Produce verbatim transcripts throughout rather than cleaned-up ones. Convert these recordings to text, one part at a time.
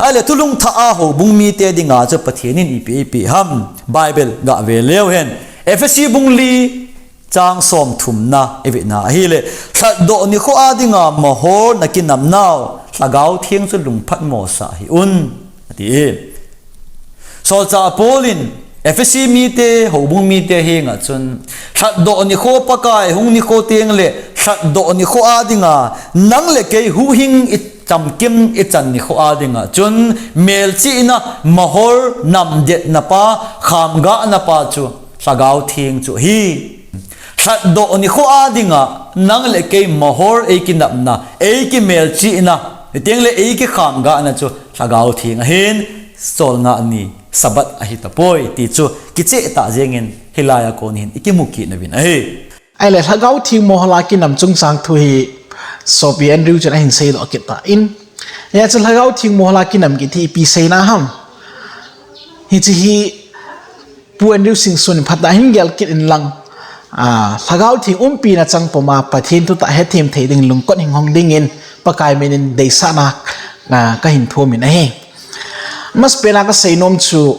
Ahile thulhung thah a houbung mite dinga chu Pathen in ipi ipi ham Bible gah ve leu hen. Ephesi bung li chang som thumna i vena ahile, lhatdoh nikho a dinga mohor na kinam nau, Lhagao Theng chu lungphat mosah hih un, ati e. Solchah Paul in Ephesi mite, houbung mite henga chun, lhatdoh nikho Pakai hung nikho teng le, lhatdoh nikho a dinga, nang le kei huhhing i chamkim i chan nikho a dinga chun, melchihna, mohor, namdetna pa, khamgahna pa chu Lhagao Theng chu ahi. Lhatdoh nikho a dinga, nang le kei mohor ei kinapna, ei kimelchihna, hiteng le ei kikhamgahna chu Lhagao Theng ahin, Solngah ni Sabbath ahi tapoi, ti chu kicheh tah jengin hilai a kon hin i kimu kit nauvin ahi. Ahile Lhagao Theng mohor a kinam chungchang thu hi Sopi Andrew chun ahin seidoh kit tan. Hia chu Lhagao Theng mohor a kinam kiti hi ipi seina ham. Hiche hi Pu Andrew Singson in phatah a hin gel kit in lang, a, Lhagao Theng umpina chang puma Pathen thutah hethem thei ding lungkot hing hong dingin Pakai min in deisahna, a, kahin thum in ahi. Masapen a kasei nom chu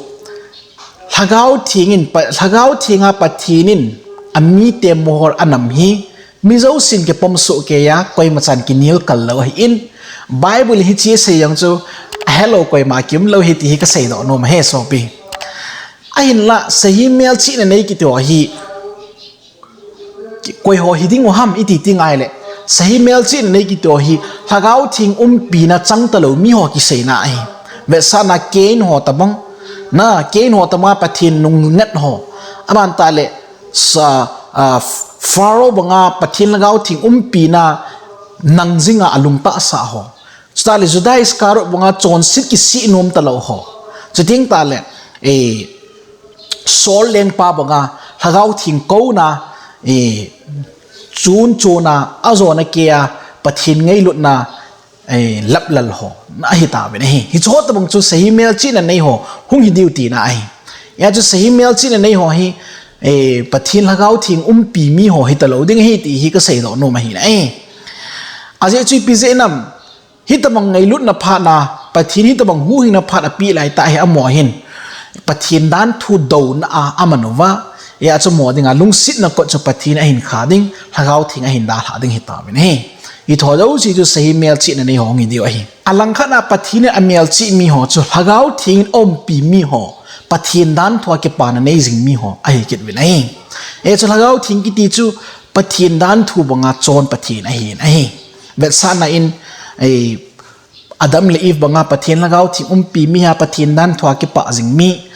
Lhagao Theng in Pa-, Lhagao Theng a Pathen in amite mohor anam hi mi jousen kipom soh kei a, koima chan kinel kal lou ahin, Bible hiche asei jong chu ahelou koima kium lou ahi ti hi kaseidoh nom ahi sopi. Ahinla, sahi melchihna nei kiti ho hi, koi ho hi ding u ham iti ti ngai le, sahi melchihna nei kiti ho hi, Lhagao Theng umpina chang talou mi ho kiseina ahi. Vetsahna Cain ho tabang, na, Cain ho tabang a Pathen nung nget ho. Aban tah le, sa, a, Pharaoh banga Pathen Lhagao Theng umpina nang jinga alung tahsa ho. Chutah le Judas Iscariot banga chonset kisih nom talou ho. Chuteng tah le, e, Saul lengpa banga Lhagao Theng kouna, e, chun chuna, ajona kei a Pathen ngailutna, e, laplal ho. Na ahi tauvin ahi. Hiche ho tabang chu sahi melchihna nei ho hung hi diu tina ahi. Hia chu sahi melchihna nei ho hi, e, Pathen Lhagao Theng umpi mi ho hi talou ding ahi ti hi kaseidoh nom ahi na ahi. Ajeh chu ipi jeh ham, hitabang ngailutna phatna, Pathen hitabang huhhingna phat apeh laitah hi amaho hin Pathen danthu douna a aman uva, hia chu amaho dinga lungsetna kot chu Pathen ahin kha ding, Lhagao Theng ahin dalha ding hi tauvin ahi. Hiche ho jouse chu sahi melchihna nei ho hung hi diu ahi. Alangkhat a Pathen in amelchih mi ho chu Lhagao Theng in aumpi mi ho, Pathen danthu a kipana nei jing mi ho ahi kit uvin ahi. Hia chu Lhagao Theng kiti chu Pathen danthu banga chon Pathen ahin ahi. Vetsahna in, e, Adam le Eve banga Pathen Lhagao Theng umpi mi a Pathen danthu a kipah jing mi,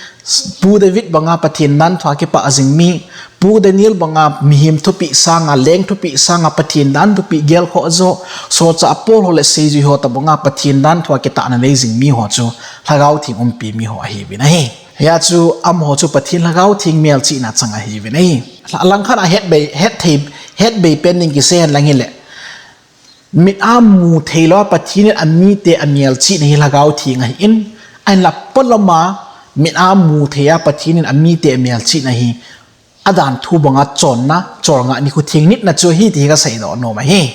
Pu David banga Pathen danthu a kipah jing mi, Pu Daniel banga mihem thupeh sanga, leng thupeh sanga Pathen danthu peh gelkhoh jo, Solchah Paul ho le seijui ho tabanga Pathen danthu a kitahna nei jing mi ho chu Lhagao Theng umpi mi ho ahiuvin ahi. Hia chu amaho chu Pathen Lhagao Theng melchihna chang ahiuvin ahi. Alangkhat a hetbei, hetthei, hetbei pen ding kisei hen lang hile, mit a mu theilou a Pathen in amite amelchihna hi Lhagao Theng ahin, ahinla polam a mit a mu thei a Pathen in amite amelchihna hi adanthu banga chonna, cholngah nikho thengnitna chu ahi ti hi kaseidoh nom ahi.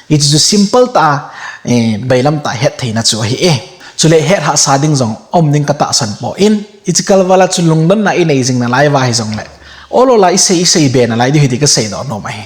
Hichu chu simple tah a, e, bailam tah a hettheina chu ahi e. Chule het hahsa ding jong um ding katahsan poi. Hiche kalval a chu lungdonna inei jing nalai uva hijongle, ol ol a isei, isei be nalai diu ahi ti kaseidoh nom ahi.